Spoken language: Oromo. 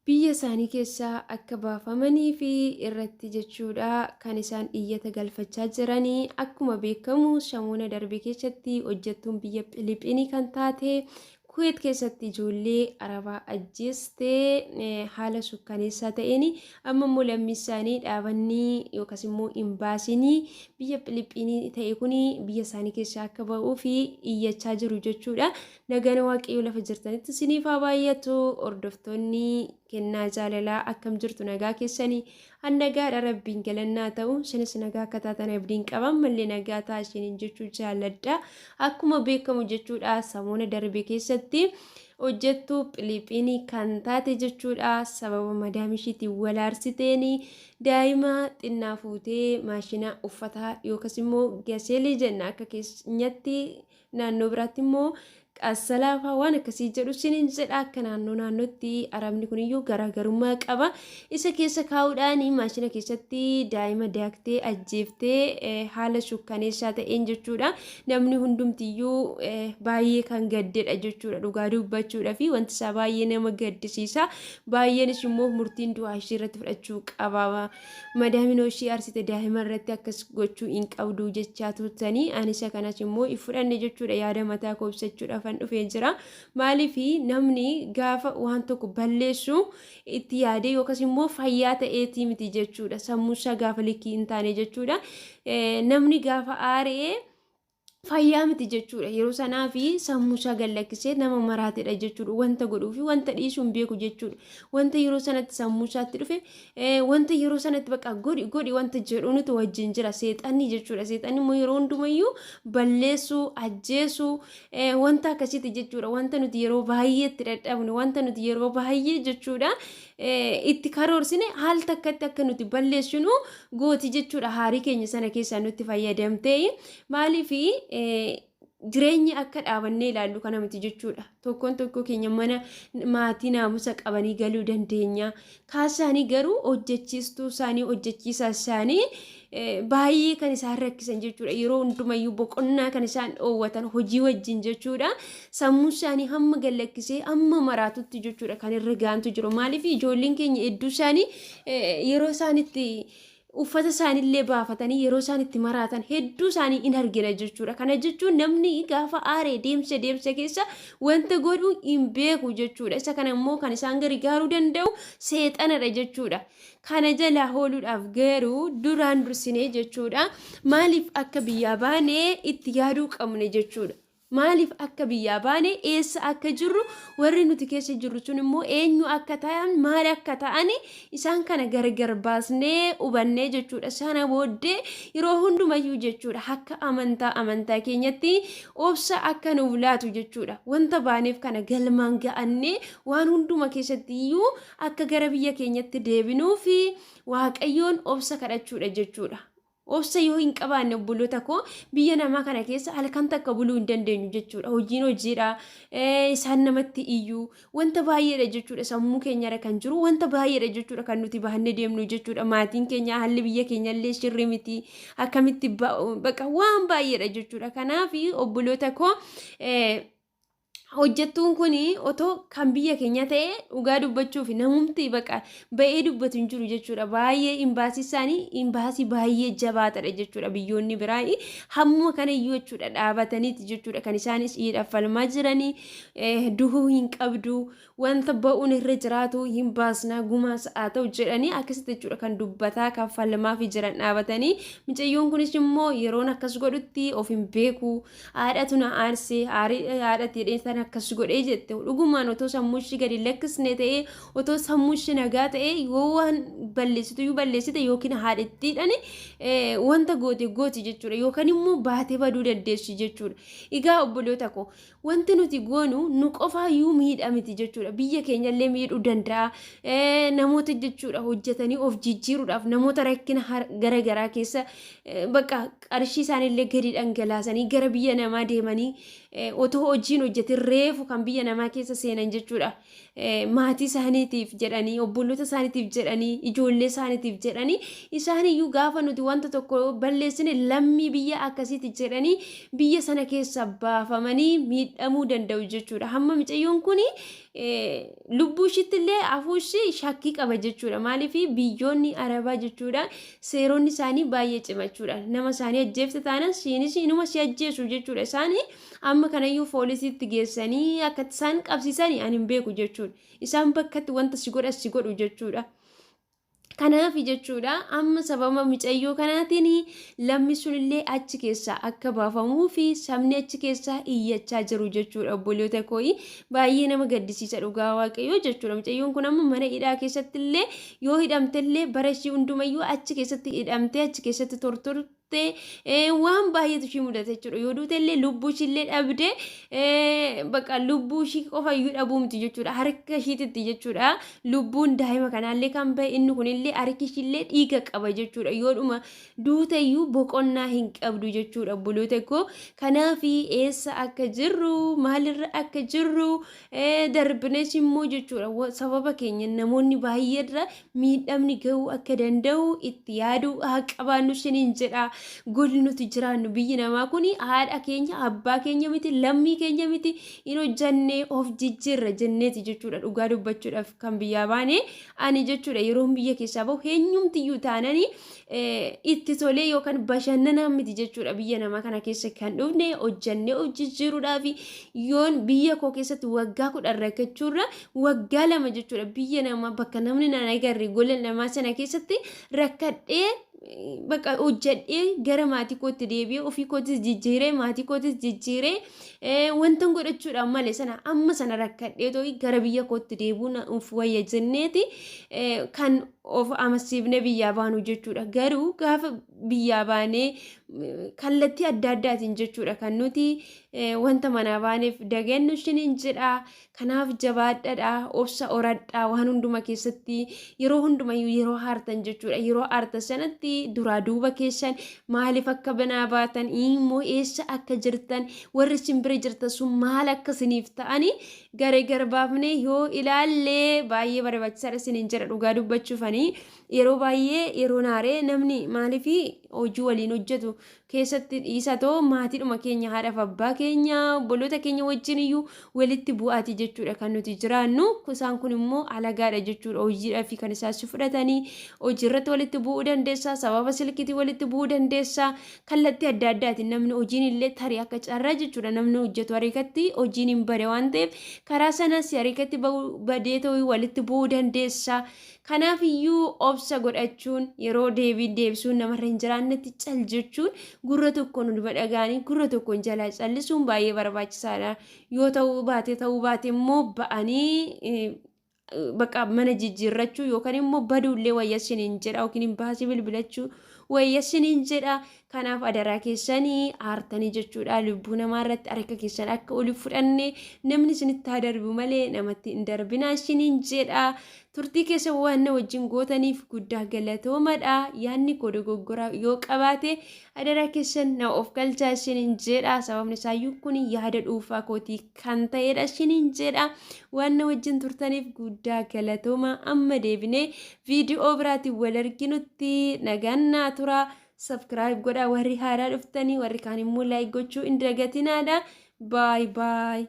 Biyya isaanii keessaa akka baafamanii fi irratti jechuudha kan isaan iyyata galfachaa jiranii. Akkuma beekamu shamoona darbe keessatti hojjettuun biyya Philiphiinii kan taate Kuweet keessatti ijoollee Arabaa ajjeeste haala sukkaneessaa ta'een, amma immoo lammii isaanii dhaabanni yookaas immoo imbaasiin biyya Philiphiinii ta'e kun biyya isaanii keessaa akka ba'uu fi iyyachaa jiru jechuudha. Nagaan Waaqayyoo lafa jirtanitti isiniif haa baay'atu. Hordoftoonni kennaa jaalalaa, akkam jirtu? Nagaa keessanii? An nagaadha, Rabbiin galannaa ta'u. Isinis nagaa akka taatan abdiin qaba. Ammallee nagaa ta'a isiniin jechuu jaalladha. Akkuma beekamu jechuudha, samoona darbe keessatti hojjettuu Philiphiinii kan taate jechuudha, sababa madaam ishiitiin wal aarsiteen daa'ima xinnaa fuutee maashina uffataa yookas immoo gaseelii jenna akka keenyatti, naannoo biraatti immoo qassalaa fa'aa waan akkasii jedhu sinin jedha. Akka naannoo naannootti arabni kuniyyuu garaagarummaa qaba. Isa keessa kaa'uudhaan maashina keessatti daa'ima daaktee ajjeeftee haala sukkaneessaa ta'een jechuudha. Namni hundumtiyyuu baay'ee kan gaddedha jechuudha, dhugaa dubbachuudha fi wanti isaa baay'ee nama gaddisiisa. Baay'eenis immoo murtiin du'aa ishee irratti fudhachuu qaba. Madaaminoo ishee arsite daa'ima irratti akkas gochuu hin qabdu jechaa turtanii, ani isa kanas immoo hin fudhanne jechuudha. Yaada mataa koo ibsachuudhaaf an dhufee jira. Maaliif, namni gaafa waan tokko balleessu itti yaadee yookaas immoo fayyaa ta'eetii miti jechuudha. Sammuu isaa gaafa likkii hin taane jechuudha. Namni gaafa aaree fayyaa miti jechuudha. Yeroo sanaa fi sammuu isaa gad lakkisee nama maraatedha jechuudha. Wanta godhuu fi wanta dhiisuu hin beeku jechuudha. Wanta yeroo sanatti sammuu isaatti dhufe, wanta yeroo sanatti bakka godhi godhi wanta jedhu nuti wajjin jira seexanni jechuudha. Seexanni immoo yeroo hundumayyuu balleessuu, ajjeesuu, wanta akkasiiti jechuudha. Wanta nuti yeroo baay'ee itti dadhabne, wanta nuti yeroo baay'ee jechuudha itti karoorsine, haal takkatti akka nuti balleessinu gooti jechuudha. Haarii keenya sana keessaa nutti fayyadamtee. Maaliif, jireenyi akka dhaabannee ilaallu kana miti jechuudha. Tokkoon tokko keenya mana maatii naamusa qabanii galuu dandeenya. Kaasaanii garuu hojjechiistuu isaanii, hojjechiisaa isaanii baay'ee kan isaan rakkisan jechuudha. Yeroo hundumayyuu boqonnaa kan isaan dhoowwatan hojii wajjin jechuudha. Sammuu isaanii hamma gallakkisee hamma maraatutti jechuudha kan irra gaantu jiru. Maaliif, ijoolleen keenya hedduu isaanii yeroo isaan itti uffata isaaniillee baafatanii yeroo isaan itti maraatan hedduu isaanii in argina jechuudha. Kana jechuun namni gaafa aaree deemsa deemsa keessa wanta godhu hin beeku jechuudha. Isa kana immoo kan isaan gargaaruu danda'u seexanadha jechuudha. Kana jalaa hooluudhaaf garuu duraan dursinee jechuudha, maaliif akka biyyaa baanee itti yaaduu qabne jechuudha. Maaliif akka biyyaa baane, eessa akka jirru, warri nuti keessa jirru sun immoo eenyu akka ta'an, maal akka ta'an, isaan kana gargar baasnee hubannee jechuudha. Sana booddee yeroo hundumayyuu jechuudha, akka amantaa amantaa keenyatti obsa akka nuuf laatu jechuudha. Wanta baaneef kana galmaan ga'annee waan hunduma keessatti iyyuu akka gara biyya keenyatti deebinuu fi Waaqayyoon obsa kadhachuudha jechuudha. Obsa yoo hin qabaanne, obboloota koo, biyya namaa kana keessa halkan takka buluu hin dandeenyu jechuudha. Hojiin hojiidha. Isaan namatti iyyuu wanta baay'eedha jechuudha. Sammuu keenyarra kan jiru wanta baay'eedha jechuudha kan nuti baannee deemnu jechuudha. Maatiin keenya, haalli biyya keenya illee sirrii miti. Akkamitti bakka waan baay'eedha jechuudha. Kanaaf obboloota koo, hojjettuun kun otoo kan biyya keenya ta'e, dhugaa dubbachuuf namumti baqa ba'ee dubbatu hin jiru jechuudha. Baay'ee imbaasii isaanii imbaasii baay'ee jabaatadha jechuudha. Biyyoonni biraa hammuma kana iyyuu jechuudha dhaabataniiti jechuudha kan isaanis dhiidhaaf falmaa jiranii, duhuu hin qabdu, wanta ba'uun irra jiraatu hin baasnaa, gumaas haa ta'u jedhanii akkasitti jechuudha kan dubbataa, kan falmaafi jiran dhaabatanii. Mucayyoon kunis immoo yeroon akkas godhutti of hin beeku, haadhatu na aarse, haadhatti jedhee san akkas godhee jette. Dhugumaan otoo sammuu ishii gadi lakkisne ta'ee, otoo sammuu ishii nagaa ta'ee, yoo waan balleessitu iyyuu balleessite yookiin haadhattiidhaan wanta goote gooti jechuudha, yookaan immoo baatee baduu dandeessi jechuudha. Egaa obboloota koo, wanti nuti goonu nu qofaayyuu miidha miti jechuudha. Biyya keenyallee miidhuu danda'a. Namoota jechuudha hojjetanii of jijjiiruudhaaf, namoota rakkina gara garaa keessa bakka qarshii isaaniillee gadi dhangalaasanii gara biyya namaa deemanii Otoo hojiin hojjetin reefu kan biyya namaa keessa seenan jechuudha. Maatii isaaniitiif jedhanii, obboloota isaaniitiif jedhanii, ijoollee isaaniitiif jedhanii, isaaniyyuu gaafa nuti wanta tokko balleessine lammii biyya akkasiiti jedhanii biyya sana keessa baafamanii miidhamuu danda'u jechuudha. Hamma mucayyoon kun lubbuu ishiitti illee hafuu ishii shakkii qaba jechuudha. Maaliif biyyoonni Arabaa jechuudha, seeronni isaanii baay'ee cimachuudha. Nama isaanii ajjeefte taanaan siinis inuma si ajjeesu jechuudha. Isaanii amma kanayyuu poolisiitti geessanii akka isaan qabsiisanii ani hin beeku jechuudha. Isaan bakkatti wanta si godhan si godhu jechuudha. Kanaaf jechuudha, amma sababa mucayyoo kanaatiin lammi sunillee achi keessaa akka baafamuu fi sabni achi keessaa iyyachaa jiru jechuudha, obboloota kooyi. Baay'ee nama gaddisiisa, dhugaa Waaqayyoo jechuudha. Mucayyoon kun amma mana hidhaa keessatti illee yoo hidhamte illee, bara ishii hundumayyuu achi keessatti hidhamtee, achi keessatti tortortee, waan baay'eetu ishii mudate jechuudha. Yoo duute illee lubbuu ishiillee dhabde, bakka lubbuu ishii qofa iyyuu dhabuu miti jechuudha. Harka ishiititti jechuudha. Lubbuun daa'ima kanaallee kan bahe, inni kunillee harki ishiillee dhiiga qaba jechuudha. Yoodhuma duute iyyuu boqonnaa hin qabdu jechuudha, obboloota koo. Kanaaf eessa akka jirru, maalirra akka jirru, darbines immoo jechuudha, sababa keenya namoonni baay'eerra miidhamni gahuu akka danda'u itti yaaduu haa qabaannu isiniin jedha. Golli nuti jiraannu, biyyi namaa kun, haadha keenya, abbaa keenya miti, lammii keenya miti. Hin hojjannee of jijjiirra jenneeti jechuudha, dhugaa dubbachuudhaaf kan biyyaa baane. Ani jechuudha, yeroon biyya keessaa bahu eenyumtiyyuu taananii itti tolee yookaan bashannanaa miti jechuudha. Biyya namaa kana keessa kan dhufne hojjannee of jijjiiruudhaaf. Yoon biyya koo keessatti waggaa 10 rakkachuurra, waggaa 2 jechuudha, biyya namaa bakka namni na agarre, gola namaa sana keessatti rakkadhee, bakka hojjedhee gara maatii kootti deebi'ee, ofii kootis jijjiiree, maatii kootis jijjiiree, wanta godhachuudhaan malee sana amma sana rakkadhee too'i gara biyya kootti deebi'uu of wayya jenneeti kan of amansiifnee biyyaa baanu jechuudha. Garuu gaafa biyyaa baanee kallattii adda addaatiin jechuudha kan nuti wanta manaa baaneef dagannu isiniin jedha. Kanaaf jabaadhadha, obsa horadhaa waan hunduma keessatti, yeroo hundumayyuu yeroo aartan jechuudha. Yeroo aartan sanatti duraa duuba keessan, maaliif akka banaa baatan, immoo eessa akka jirtan, warri isin bira jirtan sun maal akka isiniif ta'anii garee garbaafnee yoo ilaallee baay'ee barbaachisaadha isiniin jedha. Dhugaa dubbachuufanii, yeroo baay'ee yeroo naaree namni maaliif hojii waliin hojjetu keessatti dhiisatoo, maatiidhuma keenya, haadhaaf abbaa keenya, obboloota keenya wajjin iyyuu walitti bu'aati jechuudha kan nuti jiraannu. Isaan kun immoo alagaadha jechuudha. Hojiidhaa fi kan isaan si fudhatanii hojii irratti walitti bu'uu dandeessa, sababa silkiitii walitti bu'uu dandeessa, kallattii adda addaatiin. Namni hojiin illee tarii akka carraa jechuudha, namni hojjetu harikatti hojiin hin bade waan ta'eef, karaa sanas harikatti badee ta'uu walitti bu'uu dandeessa. Kanaaf iyyuu obsa godhachuun, yeroo deebiin deebisuun namarra hin jiraannetti cal jechuun, gurra tokkoon dhuma dhagaanii gurra tokkoon jalaa callisuun baay'ee barbaachisaadha. Yoo ta'uu baate, ta'uu baate immoo ba'anii bakka mana jijjiirrachuu yookaan immoo baduullee wayya isiniin jedha, yookiin baasii bilbilachuu wayya isiniin jedha. Kanaaf adaraa keessanii, aartanii jechuudha lubbuu namaa irratti harka keessan akka oli fudhanne, namni isinitti haa darbu malee namatti hin darbinaa isiniin jedha. Turtii keessa waan na wajjin gootaniif guddaa galatoomadha. Yaadni koo dogoggoraa yoo qabaate adaraa keessan na of galchaa isiniin jedha. Sababni isaayyuu kun yaada dhuunfaa kootii kan ta'edha isiniin jedha. Waan na wajjin turtaniif guddaa galatooma. Amma deebinee viidiyoo biraatiin wal arginutti nagaan naa tura. Subscribe godhaa warri haaraa dhuftanii, warri kaan immoo like gochuu hin dagatinaadha. Bye bye.